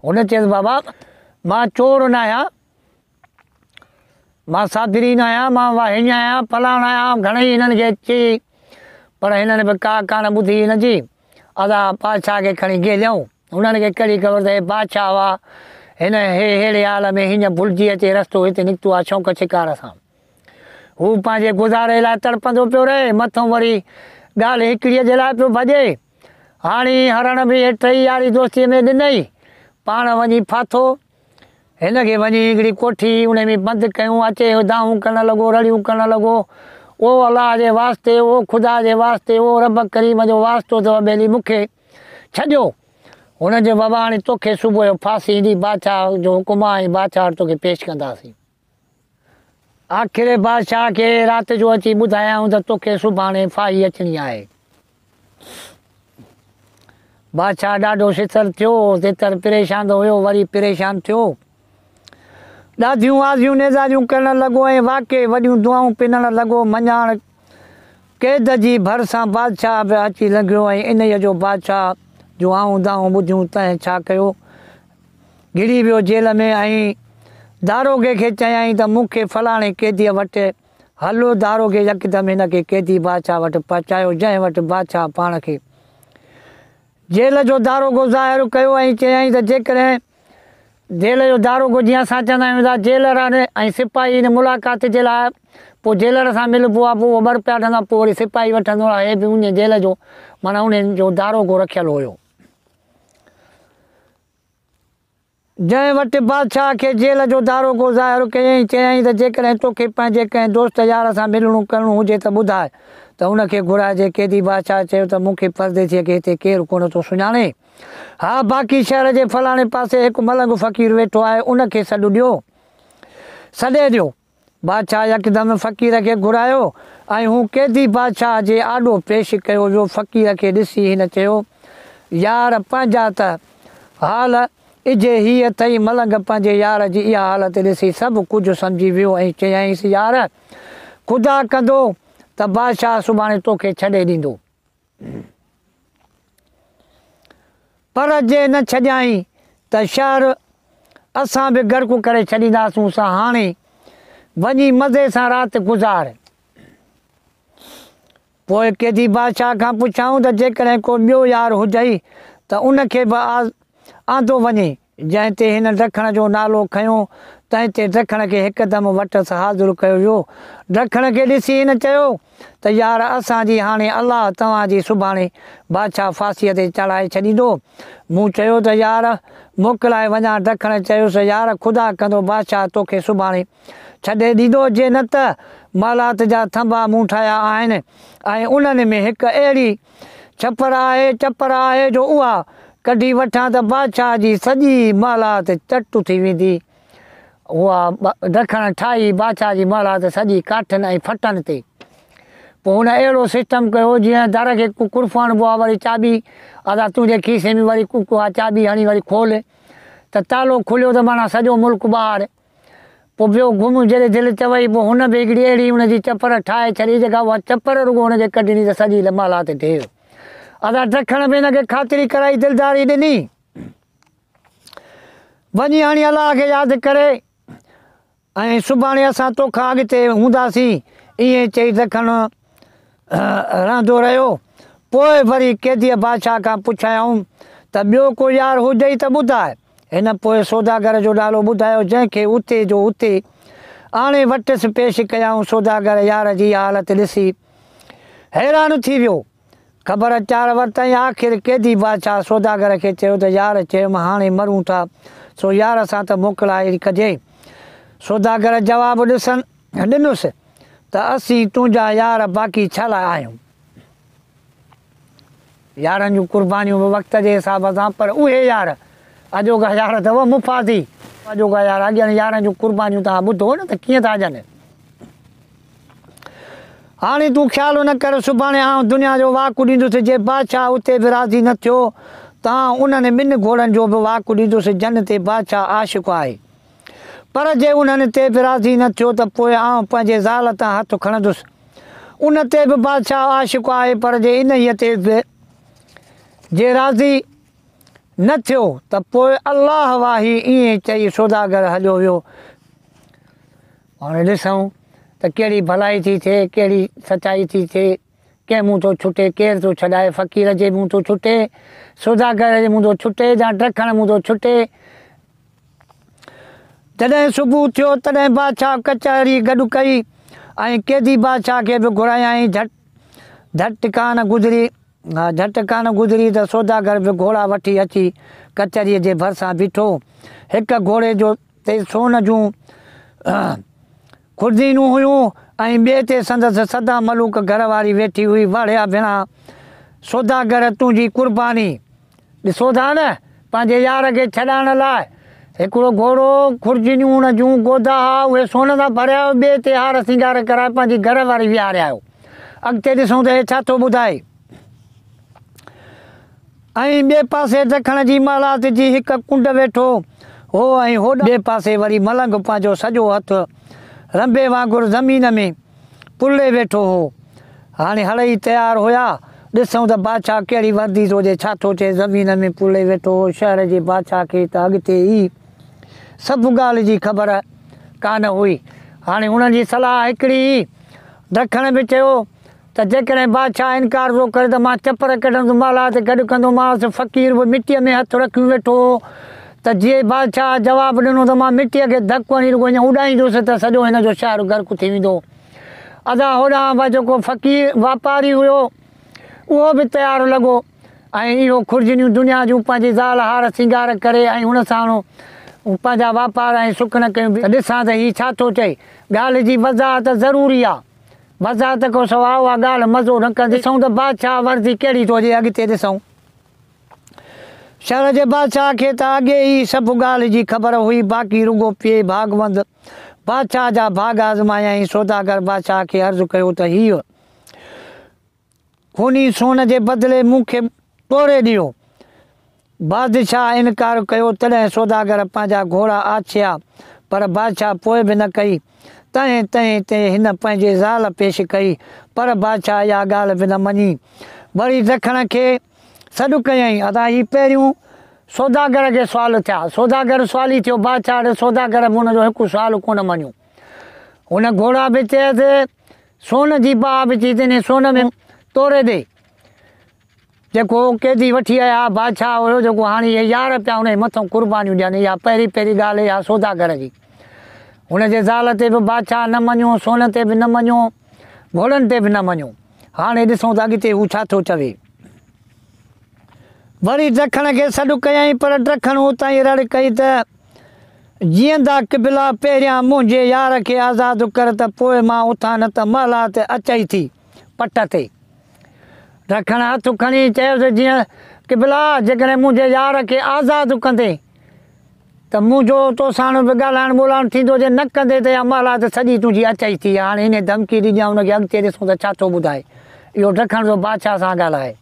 هن چيس بابا مان چور ناهيان، مان صابري ناهيان، مان هيئن آهيان، فلاڻ آهيان، گهڻئي هنن کي چئي پر هنن به ڪا ڪانه ٻڌي هن جي. ادا بادشاهه کي کڻي گهليائون. هنن کي ڪهڙي خبر ته هي بادشاهه هئا، هن هي ههڙي حال ۾ هيئن ڀلجي اچي رستو هتي نڪتو آهي شوق شڪار سان. هو پنهنجي گذاري لاء تڙپندو پيو رهي، مٿئون وري ڳالهه هڪڙيء جي لاء پيو ڀڄي. هاڻي هرڻ به هي ٽئي ياري دوستيء ۾ ڏنئي. پاڻ وڃي ڦاٿو. هن کي وڃي هڪڙي ڪوٺي ان ۾ بند ڪيون. اچي دانهون ڪرڻ لڳو، رڙيون ڪرڻ لڳو، او الله جي واسطي، او خدا جي واسطي، او رب ڪريم جو واسطو اٿو ٻيلي مون کي ڇڏيو. هن چيو، بابا هاڻي توکي صبح جو ڦاسي ايندي، بادشاهه جو حڪم آهي ۽ بادشاهه وٽ توکي پيش ڪنداسين. آخر بادشاهه کي رات جو اچي ٻڌايائون ته توکي سڀاڻي ڦاهي اچڻي آهي. بادشاهه ڏاڍو ستر ٿيو، تتر پريشان ته هيو وري پريشان ٿيو. ڏاڍيون آزيون نيزاريون ڪرڻ لڳو ۽ واقعي وڏيون دعائون پنڻ لڳو. مڃاڻ قيد جي ڀرسان بادشاهه به اچي لنگهيو ۽ انهيء جو بادشاهه جون آهون دانهون ٻڌيون تنهن ڇا ڪيو؟ گهڙي ويو جيل ۾ ۽ داروغي کي چيائين ته مون کي فلاڻي قيديء وٽ هل. داروغي يڪدم هن کي قيدي بادشاهه وٽ پهچايو، جنهن وٽ بادشاهه پاڻ کي جيل جو داروغو ظاهر ڪيو ۽ چيائين ته جيڪڏهن جيل جو داروغو جيئن اسان چوندا آهيون ته جيلر آهن ۽ سپاهي هن ملاقات جي لاء پوء جيلر سان ملبو آهي پوء اهو ٻه رپيا وٺندو آهي پوء وري سپاهي وٺندو آهي هي به انهي جيل جو معنيٰ انهن جو داروغو رکيل هيو. جنهن وٽ بادشاهه کي جيل جو داروغو ظاهر ڪيائين، چيائين ته جيڪڏهن توکي پنهنجي ڪنهن دوست يار سان ملڻو ڪرڻو هجي ته ٻڌاء ته ان کي گهرائجي. قيدي بادشاهه چيو ته مون کي پرديسيء کي هتي ڪير ڪونه ٿو سڃاڻي. ها باقي شهر جي فلاڻي پاسي هڪ ملنگ فقير ويٺو آهي، ان کي سڏ ڏيو. سڏي ڏيو. بادشاهه يڪدم فقير کي گهرايو ۽ هو قيدي بادشاهه جي آڏو پيش ڪيو ويو. فقير کي ڏسي هن چيو، يار پنهنجا ته حال اجهي هي اٿئي. ملنگ پنهنجي يار جي اها حالت ڏسي سڀ ڪجهه سمجهي ويو ۽ چيائينس، يار خدا ڪندو ته بادشاهه سڀاڻي توکي ڇڏي ڏيندو. پر جي نه ڇڏيائين ته شهر اسان به غرق ڪري ڇڏينداسون سا هاڻي وڃي مزي سان رات گذار. پوء قيدي بادشاهه کان پڇيائون ته جيڪڏهن ڪو ٻيو يار هجئي ته ان کي به آندو وڃي. جنهن تي هن ڊکڻ جو نالو کنيو، تنهن تي ڊکڻ کي هڪدم وٽس حاضر ڪيو ويو. ڊکڻ کي ڏسي هن چيو ته يار اسان جي هاڻي الله توهان جي سڀاڻي بادشاهه ڦاسيء تي چاڙهائي ڇڏيندو. مون چيو ته يار موڪلائي وڃان. ڊکڻ چيس يار خدا ڪندو بادشاهه توکي سڀاڻي ڇڏي ڏيندو، جي نه ته محلات جا ٿنڀا مون ٺاهيا آهن ۽ انهن ۾ هڪ اهڙي ڇپر آهي، چپر آهي جو اها ڪڍي وٺان ته بادشاهه جي سڄي محلات چٽ ٿي ويندي. اها ڊکڻ ٺاهي بادشاهه جي محلات سڄي ڪاٺين ۽ ڦٽن تي. پوء هن اهڙو سسٽم ڪيو جيئن در کي قرف هڻبو آهي وري چاٻي ادا تنهنجي کيسي ۾ وري اها چاٻي هڻي وري کول ته تالو کليو ته معنيٰ سڄو ملڪ ٻاهر. پوء پيو گهم جڏهن دل چوئي، پوء هن به هڪڙي اهڙي ان جي چپر ٺاهي ڇڏي جيڪا اها چپر رڳو هن کي ڪڍڻي ته سڄي محلات ڍير. ادا ڊکڻ به هن کي خاطري ڪرائي دلداري ڏني. وڃي هاڻي الله کي ياد ڪري ۽ سڀاڻي اسان توکان اڳتي هونداسين. ائين چئي ڊکڻ رهندو رهيو. پوء وري قيديء بادشاهه کان پڇيائون ته ٻيو ڪو يار هجئي ته ٻڌاء. هن پوء سوداگر جو نالو ٻڌايو، جنهن کي اتي جو اتي آڻي وٽس پيش ڪيائون. سوداگر يار جي اها حالت ڏسي حيران ٿي ويو. خبر چار ورتائين. آخر قيدي بادشاهه سوداگر کي چيو ته يار چيم هاڻي مرون ٿا، سو يار سان ته موڪلائي ڪجي. سوداگر جواب ڏنس ته اسين تنهنجا يار باقي ڇا لاء آهيون؟ يارن جون قربانيون به وقت جي حساب سان پر اهي يار اڄوڪا يار اٿو مفادي اڄوڪا يار اڳين يارن جون قربانيون توهان ٻڌو نه ته ڪيئن ٿا ڏين. هاڻي تون خيال نه ڪر سڀاڻي آئون دنيا جو واڪ ڏيندس جي بادشاهه اتي به راضي نه ٿيو ته آئون انهن ٻن گهوڙن جو به واڪ ڏيندس جن تي بادشاهه عاشق آهي. پر جي انهن تي به راضي نه ٿيو ته پوء آئون پنهنجي زال تان هٿ کڻندس. ان تي به بادشاهه عاشق آهي، پر جي انهيء تي به جي راضي نه ٿيو ته پوء الله واهي ائين چئي سوداگر هليو ويو. هاڻي ڏسون ته ڪهڙي ڀلائي ٿي ٿئي، ڪهڙي سچائي ٿي ٿئي، ڪنهن منهن ٿو ڇٽي، ڪير ٿو ڇڏائي، فقير جي منهن ٿو ڇٽي، سوداگر جي منهن ٿو ڇٽي يا ڊکڻ منهن ٿو ڇٽي. جڏهن صبح ٿيو تڏهن بادشاهه ڪچهري گڏ ڪئي ۽ قيدي بادشاهه کي به گهرايائين. جهٽ جهٽ ڪانه گذري جهٽ ڪانه گذري ته سوداگر به گهوڙا وٺي اچي ڪچهريء جي ڀرسان بيٺو. هڪ گهوڙي جو تي سون جون خرزينون هيون ۽ ٻئي تي سندس سدا ملوڪ گهر واري ويٺي هئي. واڙيا ڀيڻا سوداگر تنهنجي قرباني. ڏسو ٿا نه پنهنجي يار کي ڇڏائڻ لاء هڪڙو گهوڙو خرزينون ان جون گودا ها اهي سون سان ڀريا هيو ٻئي تي هار سينگار ڪرائي پنهنجي گهر واري ويهاري آيو. اڳتي ڏسون ته هي ڇا ٿو ٻڌائي. ۽ ٻئي پاسي ڏکڻ جي محلات جي هڪ ڪنڊ ويٺو هو ۽ هوڏانهن ٻئي پاسي وري ملنگ پنهنجو سڄو هٿ رنبي وانگر زمين ۾ پرڙي ويٺو هو. هاڻي هڙئي تيار هيا. ڏسون ته بادشاهه ڪهڙي وردي ٿو ڏي، ڇا ٿو چئي. زمين ۾ پرڙي ويٺو هو. شهر جي بادشاهه کي ته اڳتي ئي سڀ ڳالهه جي خبر ڪانه هئي. هاڻي هنن جي صلاح هڪڙي هئي. ڊکڻ به چيو ته جيڪڏهن بادشاهه انڪار ٿو ڪري ته مان چپر ڪڍندس، محلات گڏ ڪندومانس. فقير به مٽيء ۾ هٿ رکيون ويٺو هو ته جي بادشاهه جواب ڏنو ته مان مٽيء کي ڌڪ هڻي رڳو ائين اڏائيندس ته سڄو هن جو شهر غرق ٿي ويندو. ادا هوڏانهن به جيڪو فقير واپاري هيو اهو به تيار لڳو ۽ اهو خرزنيون دنيا جون پنهنجي زال هار سينگار ڪري ۽ هن ساڻ پنهنجا واپار ۽ سک نه ڪيون ته ڏسان ته هي ڇا ٿو چئي. ڳالهه جي وضاحت ضروري آ. وضاحت کان سواء اها ڳالهه مزو نه ڪندي. ڏسون ته بادشاهه ورزي ڪهڙي ٿو ڏئي. اڳتي ڏسون. شهر جي بادشاهه کي ته اڳي ئي سڀ ڳالهه جي خبر هئي، باقي رڳو پيئي ڀاڳوند بادشاهه جا ڀاڳ آزمايائين. سوداگر بادشاهه کي عرض ڪيو ته هيء خوني سون جي بدلي مون کي توري ڏيو. بادشاهه انڪار ڪيو، تڏهن سوداگر پنهنجا گهوڙا آڇيا، پر بادشاهه پوء به نه ڪئي. تنهن تنهن تي هن پنهنجي زال پيش ڪئي، پر بادشاهه اها ڳالهه به نه مڃي. وري ڊکڻ کي سڏ ڪيائين. ادا هي پهريون سوداگر کي سوال ٿيا. سوداگر سوالي ٿيو، بادشاهه وٽ سوداگر به هن جو هڪ سوال ڪونه مڃيو. هن گهوڙا به چيس، سون جي باهه به چيس، انهي سون ۾ توري ڏي. جيڪو قيدي وٺي آيا، بادشاهه هيو جيڪو هاڻي اهي يار پيا ان جي مٿئون قربانيون ڏين. اها پهرين پهرين ڳالهه اها سوداگر جي. هن جي زال تي به بادشاهه نه مڃيو، سون تي به نه مڃيو، گهوڙن تي به نه مڃيو. هاڻي ڏسون ته اڳتي هو ڇا ٿو چوي. وري ڊکڻ کي سڏ ڪيائين، پر ڊکڻ اتان ئي رڙ ڪئي ته، جيئندا قبلا، پهريان منهنجي يار کي آزاد ڪر ته پوء مان اٿان نه ته محلات اچئي ٿي پٽ تي. ڊکڻ هٿ کڻي چيس، جيئن قبلا، جيڪڏهن منهنجي يار کي آزاد ڪندين ته منهنجو توساڻ به ڳالهائڻ ٻولهائڻ ٿيندو، جي نه ڪندين ته اها محلات سڄي تنهنجي اچئي ٿي. هاڻي انهي ڌمڪي ڏني آ، ان کي اڳتي ڏسون ته ڇا ٿو ٻڌائي. اهو ڊکڻ ٿو بادشاهه سان ڳالهائي.